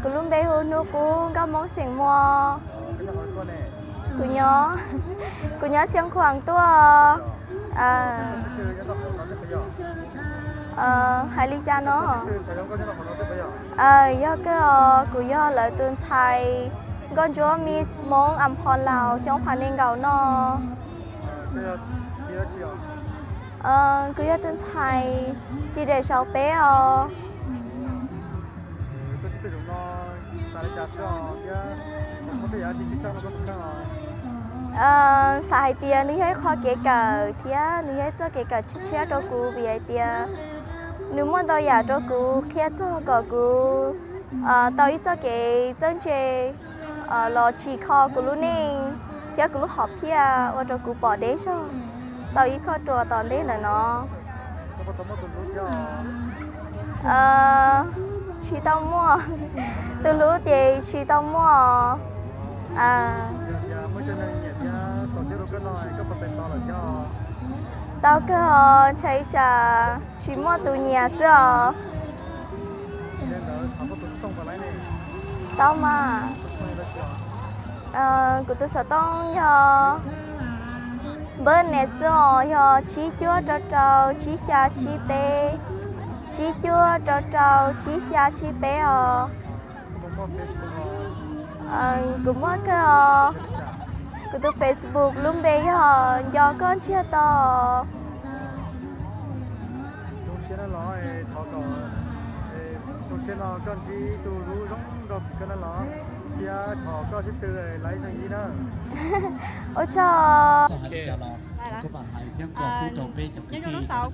Kuv lub npe hu Hnub Qub, nkauj Hmoob xeem Muas. Kuv nyob, kuv nyob Xyooj Khuam tuaj. Hais li cas no? Yog kawg os, kuv yog lawv tus ntxhais nkauj ntsuab Miss Hmoob Am Phoo Laus xyoo ob phav nees nkaum no. Kuv yog tus ntxhais ris daim saum peb os. Xav hais tias nws yog ib qho kev kawm thiab nws yog ib txoj kev kawm tshiab tshiab rau kuv vim hais tias nws muaj ntau yam rau kuv qhia txog kom kuv tau ib txoj kev txawj ntse los tsim kho kuv lub neej thiab kuv lub hom phiaj ua rau kuv pom deb zog tau ib qho ruas tom ntej ntawm no. Tsis tau muaj, tus hlub ces tsis tau muaj. Tau kawg os, ntshai tsam tsis muaj tus nyiam xwb os. Tau mas. Kuv tus xov tooj yog npawb nes xwb os, yog tsib cuaj rau rau tsib xya tsib peb, tsib cuaj rau rau tsib xya tsib peb os. Kuv muaj kawg os. Kuv tus Facebook lub npe yog Nco Koj Ntsiag To. Ua tsaug. Nyob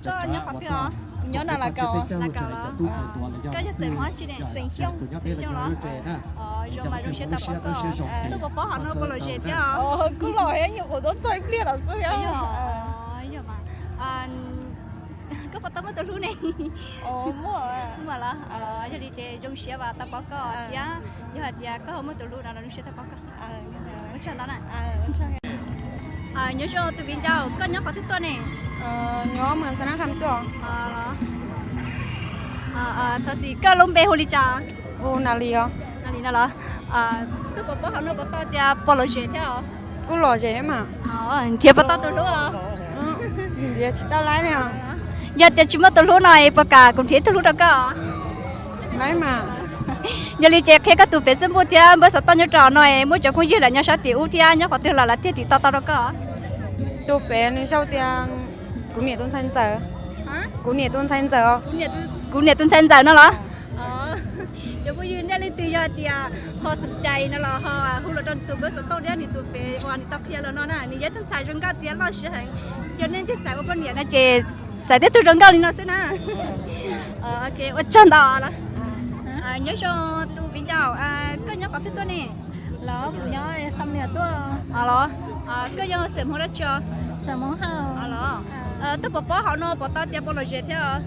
zoo, nyob qhov twg os? Nyob na, Lakaus. Koj yog xeem Hmoob tsi ne? Xeem Xyooj, Xeem Xyooj los? Zoo mas zoo siab tau pom koj. Tuaj pov pob hauv no puas lom zem thiab? Kuj lom thiab, nyuam qhuav tuaj txog ib pliag lawm xwb thiab. Koj puas tau muaj tus hlub ne? Muaj los? Yog li ces zoo siab uas tau pom koj thiab yog hais tias koj ho muaj tus hlub no los zoo siab tau pom koj. Ua tsaug ntau na. Nyob zoo tus viv ncaus, koj nyob qhov twg tuaj ne? Nyob Mws Xas Nab Kham tuaj. Thov txim, koj lub npe hu li cas? Hu Nas Lis os. Nas Lis no los? Tuaj pov pob hauv no puas tau tias puas lom zem thiab os? Kuj lom zem mas. Nrhiav puas tau tus hlub os? Nrhiav tsis tau lawm ne. Yog tias tsis muaj tus hlub no es puas kam kuv nrhiav ib tug hlub rau koj? Lawm mas. Yog li ces qhia koj tus Facebook thiab npawb xov tooj nyob rau no es muaj cov phooj ywg lawv nyob sab tim ub thiab nyob qhov twg los lawv thiaj tiv toj tau rau koj. Tus pem nws sau tias kuv niam tus ntxhais ntxawm. Kuv niam tus ntxhais ntxawm os. Kuv niam tus ntxhais ntxawm no los? Cov phooj ywg nej leej twg yog tias ho xom cai no los ho hu los rau tus npawb xov tooj thiab nws tus pem uas nws tau qhia los no na, nws yog ib tug ntxhais zoo nkauj thiab loj siab heev. Yog nej leej twg xav ua poj niam no ces xaiv tej tug zoo nkauj li no xwb na. Ua tsaug ntau. Nyob zoo tus viv ncaus, koj nyob qhov twg tuaj ne? Los kuv nyob Xam Nias tuaj. Los, koj yog xeem Hmoob dab tsi os? Xeem Hmoob Hawj. Los, tuaj pov pob hauv no puas tau tias puas lom zem thiab?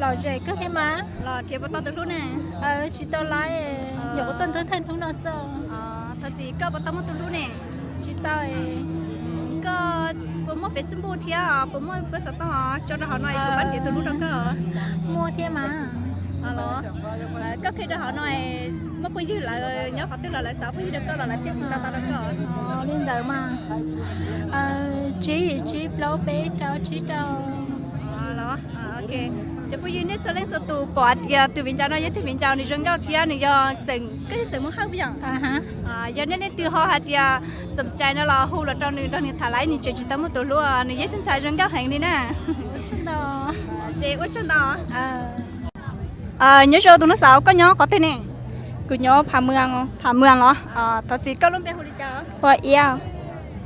Lom zem kawg thiab mas. Los nrhiav puas tau tus hlub ne? Tsis tau lawm, nyuam qhuav tuaj ntawm thawj hnub no xwb. Thov txim, koj puas tau muaj tus hlub ne? Tsis tau. Koj puas muaj Facebook thiab puas muaj npawb xov tooj tso rau hauv no es kuv pab nrhiav tus hlub rau koj? Muaj thiab mas. Los, koj qhia rau hauv no es muaj phooj ywg lawv nyob qhov twg los lawv xav phooj ywg rau koj los lawv thiaj tiv toj tau rau koj? Li ntawd mas. Tsib yim tsib plaub peb rau tsib rau. Los, cov phooj ywg nej txhua leej txhua tus pom hais tias tus viv ncaus no yog ib tug viv ncaus nws zoo nkauj thiab nws yog xeem, koj yog xeem Hmoob Hawj puas yog? Yog nej leej twg ho hais tias xom cai no los hu los rau nws nrog nws tham laiv, nws tseem tsis tau muaj tus hlub, nws yog ib tug ntxhais zoo nkauj heev li na. Ces ua tsaug ntau. Nyob zoo tus nus xaus, koj nyob qhov twg ne? Kuv nyob Phav Mwas. Phav Mwas los? Thov txim, koj lub npe hu li cas? Hu ua Iab.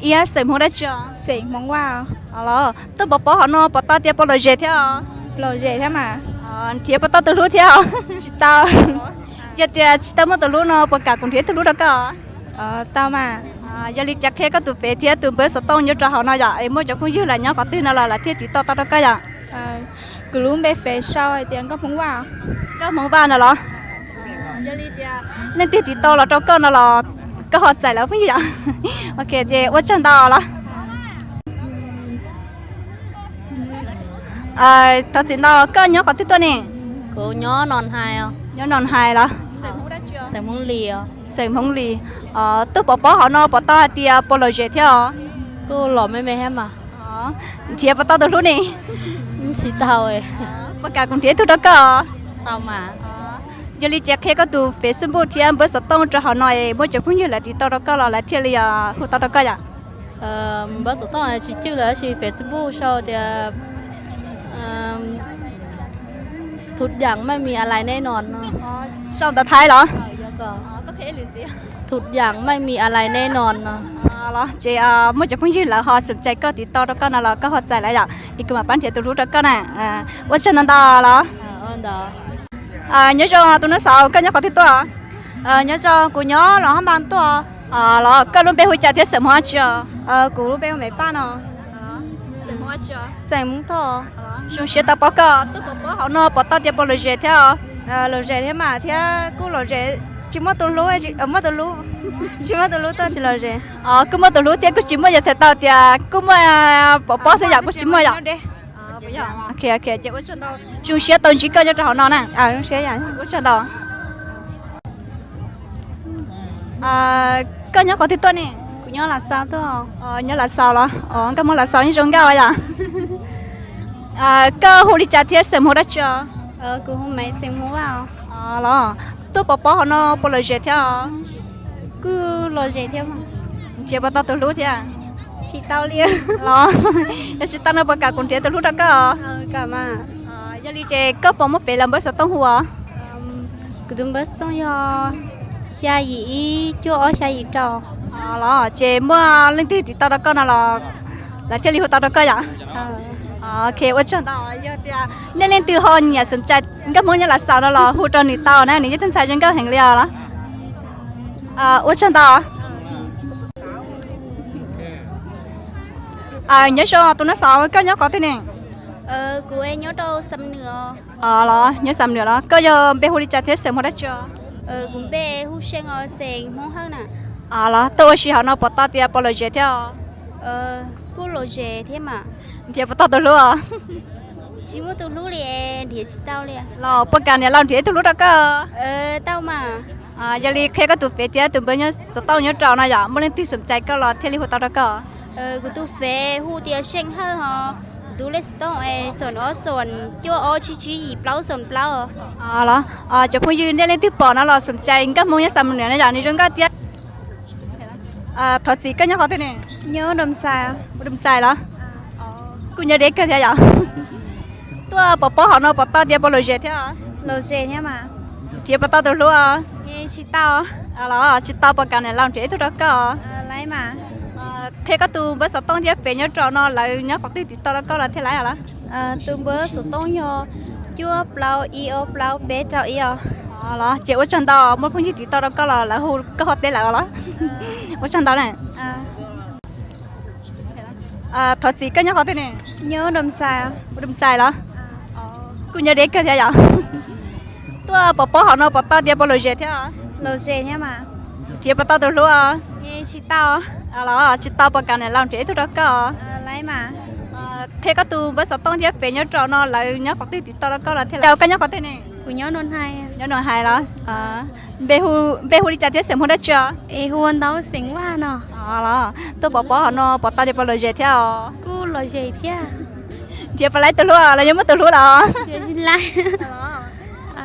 Iab xeem Hmoob dab tsi os? Xeem Hmoob Vaj. Los, tuaj pov pob hauv no puas tau tias puas lom zem thiab? Lom zem thiab mas. Nrhiav puas tau tus hlub thiab? Tsis tau. Yog tias tsis tau muaj tus hlub no puas kam kuv nrhiav ib tug hlub rau koj? Tau mas. Yog li ces qhia koj tus fev thiab tus npawb xov tooj nyob rau hauv no yom, es muaj cov phooj ywg lawv nyob qhov twg no los lawv thiaj tiv toj tau rau koj yom. Kuv lub npe fev sau hais tias Nkauj Hmoob Vaj. Nkauj Hmoob Vaj no los? Yog li tias leej twg tiv tau los rau koj no los koj ho txais lawv phooj ywg yom. Ok, ces ua tsaug ntau los. Thov txim ntau, koj nyob qhov twg tuaj ne? Kuv nyob Noo Hais. Nyob Noo Hais los? Xeem Hmoob Lis. Tuaj pov pob hauv no puas tau hais tias puas lom zem thiab os? Kuj lom me me thiab mas. Nrhiav puas tau tus hlub ne? Tsis tau. Puas kam kuv nrhiav ib tug rau koj? Yog li ces qhia koj tus Facebook thiab npawb xov tooj rau hauv no es muaj cov phooj ywg lawv tiv tauj rau koj los lawv thiaj li hu tau rau koj yom. Npawb xov tooj tsis cwj lawm, tab sis Facebook sau tias ทุกอย่างไม่มีอะไรแน่นอน no. Sau ntawv Thaib los? ทุกอย่างไม่มีอะไรแน่นอน no. Los ces muaj cov phooj ywg lawv ho xom cai koj tiv tauj rau koj no los koj ho txais lawv yom, es kuv mam pab nrhiav tus hlub rau koj na. Ua tsaug ntau ntau los. Nyob zoo tus nab xav, koj nyob qhov twg tuaj? Nyob zoo, kuv nyob Luas Hab Npas tuaj. Los koj lub npe hu li cas thiab xeem Hmoob dab tsi os? Kuv lub npe hu Maiv Paj no. Xeem Hmoob Thoj. Zoo siab tau pom koj, tuaj pov pob hauv no puas tau tias puas lom zem thiab os? Lom zem thiab mas, thiab kuj lom zem, tsis muaj tus hlub, muaj tus hlub, tsis muaj tus hlub tuaj tsis lom zem. Kuj muaj tus hlub thiab kuj tsis muaj, yog txhais tau tias kuj muaj pov pob xwb yom, kuj tsis muaj yom. Ces ua tsaug ntau, zoo siab tau ntsib koj nyob rau hauv no na. Ua tsaug ntau. Koj nyob qhov twg tuaj ne? Kuv nyob Lav Xaus tuaj. Nyob Lav Xaus los? Nkauj Hmoob Lav Xaus yeej zoo nkauj yom. Koj hu li cas thiab xeem Hmoob dab tsi os? Kuv hu Maiv, xeem Hmoob Vaj. Los tuaj pov pob hauv no puas lom zem thiab os? Kuj lom zem thiab. Nrhiav puas tau tus hlub thiab? Tsis tau li. Los yog tsis tau no puas kam kuv nrhiav tus hlub rau koj? Yog li ces koj puas muaj fev los npawb xov tooj hu os? Kuv tus npawb xov tooj yog xya yim ib cuaj ob xya yim rau. Los ces muaj leej twg tiv tauj rau koj no los lawv thiaj li hu tau rau koj yom? Ok, ua tsaug ntau. Yog tias nej leej twg ho nyiam xom cai nkauj Hmoob nyob Lav Xaus no los hu rau nws tau na, nws yog tug ntxhais zoo nkauj heev li os los. Ua tsaug ntau. Nyob zoo tus nab xav, koj nyob qhov twg ne? Kuv nyob rau Xam Nwm. Los nyob Xam Nwm los? Koj yog npe hu li cas thiab xeem Hmoob dab tsi? Kuv npe hu Seej os, xeem Hmoob Hawj na. Los tuaj ua si hauv no puas tau tias puas lom zem thiab? Kuj lom zem thiab mas. Nrhiav puas tau tus hlub os? Tsis muaj tus hlub li, nrhiav tsis tau li. Los puas kam niam laus nrhiav ib tug hlub rau koj? Tau mas. Yog li qhia koj tus fev thiab tus npawb xov tooj nyob rau no yom, muaj leej twg xom cai koj los thiaj li hu tau rau koj. Kuv tus fev hu tias Seej Hawj hos, kuv tus lej xov tooj xoom ob xoom cuaj ob tsib tsib yim plaub xoom plaub. Los cov phooj ywg nej leej twg pom no los xom cai nkauj Hmoob nyob Xam Nwm no yom, nws zoo nkauj thiab. Thov txim, koj nyob qhov twg ne? Nyob Dom Xais. Dom Xais los? Kuj nyob deb kawg thiab yom. Tuaj pov pob hauv no puas tau tias puas lom zem thiab? Lom zem thiab mas. Nrhiav puas tau tus hlub? Tsis tau. Los tsis tau puas kam niam laus nrhiav ib tug rau koj? Qhia koj tus npawb xov tooj thiab fev nyob rau no, lawv nyob qhov twg tiv tauj rau koj los thiaj li os? Tus npawb xov tooj yog cuaj plaub ib ob plaub peb rau ib os. Los ces ua tsaug ntau, muaj phooj ywg tiv tauj rau koj los lawv hu koj ho teb lawv os los? Ua tsaug ntau na. Thov txim, koj nyob qhov twg ne? Nyob Dom Xais. Dom Xais los? Kuj nyob deb kawg thiab yom. Tuaj pov pob hauv no puas tau tias puas lom zem thiab? Lom zem thiab mas. Nrhiav puas tau tus hlub? Tsis tau. Los tsis tau puas kam niam laus nrhiav ib tug rau koj? Qhia koj tus npawb xov tooj thiab fev nyob rau no, lawv nyob qhov twg tiv tauj rau koj los thiaj li. Koj nyob qhov twg ne? Kuv nyob Noo Hais. Nyob Noo Hais los? Npe hu li cas thiab xeem Hmoob dab tsi? Es hu ua ntau, xeem Vaj no. Los tuaj pov pob hauv no puas tau tias puas lom zem thiab? Kuj lom zem thiab. Nrhiav puas tau tus hlub los yog muaj tus hlub los?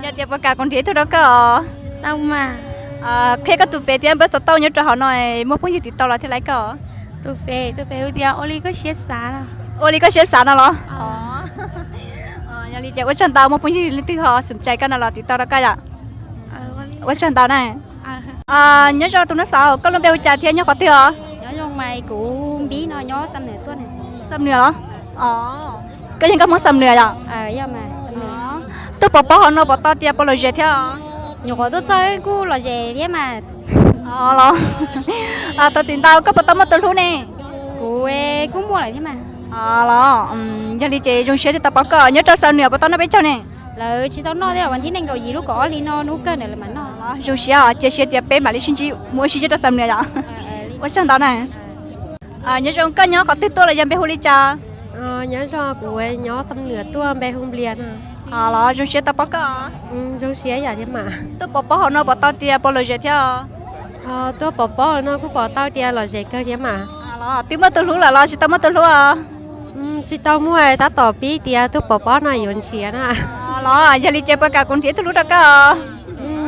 Yog tias puas kam kuv nrhiav ib tug rau koj? Tau mas. Qhia koj tus fev thiab npawb xov tooj nyob rau hauv no, muaj phooj ywg tiv tauj los thiaj li koj. Tus fev, tus fev hu tias Ua Li Koj Siab Xav. Ua Li Koj Siab Xav no los? Yog li ces ua tsaug ntau, muaj phooj ywg leej twg ho xom cai koj no los tiv tauj rau koj yom. Ua tsaug ntau na. Nyob zoo tus nab xav, koj lub npe hu cas thiab nyob qhov twg os? Nyob zoo mas, kuv Npib no, nyob Xam Nwm tuaj. Xam Nwm los? Koj yog nkauj Hmoob Xam Nwm yom? Tuaj pov pob hauv no puas tau tias puas lom zem thiab? Nyuam qhuav tuaj txog kuj lom zem thiab mas. Los thov txim ntau, koj puas tau muaj tus hlub ne? Kuv kuj muaj lawm thiab mas. Los yog li ces zoo siab thiaj tau pom koj. Nyob rau Xam Nwm puas tau noj peb caug ne? Lawv tsis tau noj thiab, vas thib nees nkaum yim lub kaum ob hli no hnub kawg ntawd lawv mam noj. Zoo siab, cia siab tias peb mam li sib ntsib mus ua si rau Xam Nwm yom. Ua tsaug ntau na. Nyob zoo, koj nyob qhov twg tuaj los yog npe hu li cas? Nyob zoo, kuv nyob Xam Nwm tuaj, npe hu Nplias no. Los zoo siab tau paub koj. Zoo siab yam thiab mas. Tuaj pov pob hauv no puas tau tias puas lom zem thiab? Tuaj pov pob hauv no kuj pom tau tias lom zem kawg thiab mas. Los twb muaj tus hlub lawm los tsis tau muaj tus hlub? Tsis tau muaj, tab tom pib tias tuaj pov pob no yuav nrhiav na. Los yog li ces puas kam kuv nrhiav tus hlub rau koj?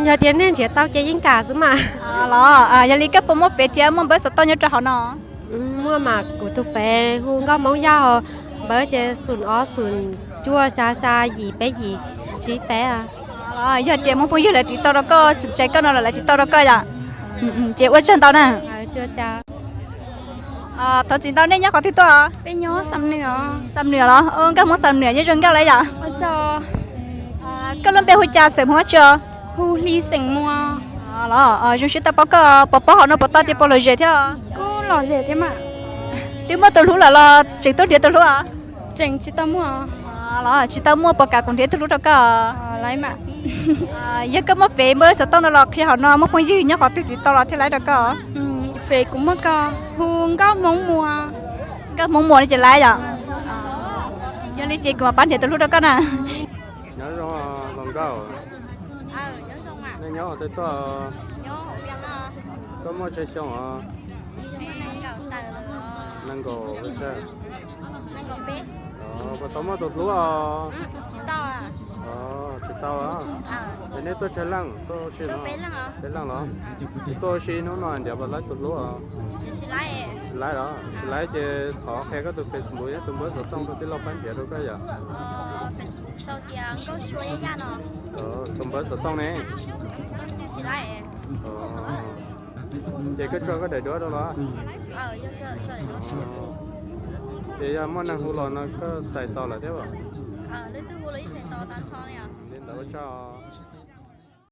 Yog tias nej nrhiav tau ces yeej kam xwb mas. Los yog li koj puas muaj fev thiab muaj npawb xov tooj nyob rau hauv no? Muaj mas, kuv tus fev hu Nkauj Hmoob Yaj, npawb ces xoom ob xoom cuaj xya xya yim peb yim tsib peb. Yog tias muaj phooj ywg lawv tiv tauj rau koj, xum tsa koj no los lawv tiv tauj rau koj yom? Ces ua tsaug ntau na. Thov txim ntau, nej nyob qhov twg tuaj? Peb nyob Xam Nwm. Xam Nwm los? Nkauj Hmoob Xam Nwm nyob zoo nkauj lawm yom? Koj lub npe hu cas xeem Hmoob tsi? Hu Hli xeem Muas. Los zoo siab tau paub koj, pov pob hauv no puas tau tias puas lom zem thiab? Kuj lom zem thiab mas. Twb muaj tus hlub lawm los tseem tuaj nrhiav tus hlub? Tseem tsis tau muaj. Los tsis tau muaj, puas kam kuv nrhiav tus hlub rau koj? Yog koj muaj fev npawb xov tooj no los qhia hauv no, muaj phooj ywg nyob qhov twg tiv tauj los thiaj laib rau koj. Fev kuv muaj, koj hu Nkauj Hmoob Muas. Nkauj Hmoob Muas li ces laib yom? Yog li ces kuv mam pab nrhiav tus hlub rau koj na. Nyob zoo los nkauj. Nej nyob qhov twg tuaj? Koj muaj tsawg xyoo os? Nees nkaum, puas tau muaj tus hlub os? Tsis tau. Es nej tuaj tsawg leej tuaj ua si no? Peb leej los? Tuaj ua si hnub no ntiav puas laib tus hlub os? Tsis laib los? Tsis laib ces thov qhia koj tus Facebook thiab tus npawb xov tooj rau tij laug pab nrhiav rau koj yom. Tus npawb xov tooj ne? Ces koj tso koj daim duab rau los? Ces yog muaj neeg hu los no koj txais tos lawm thiab? Li ntawd ua tsaug.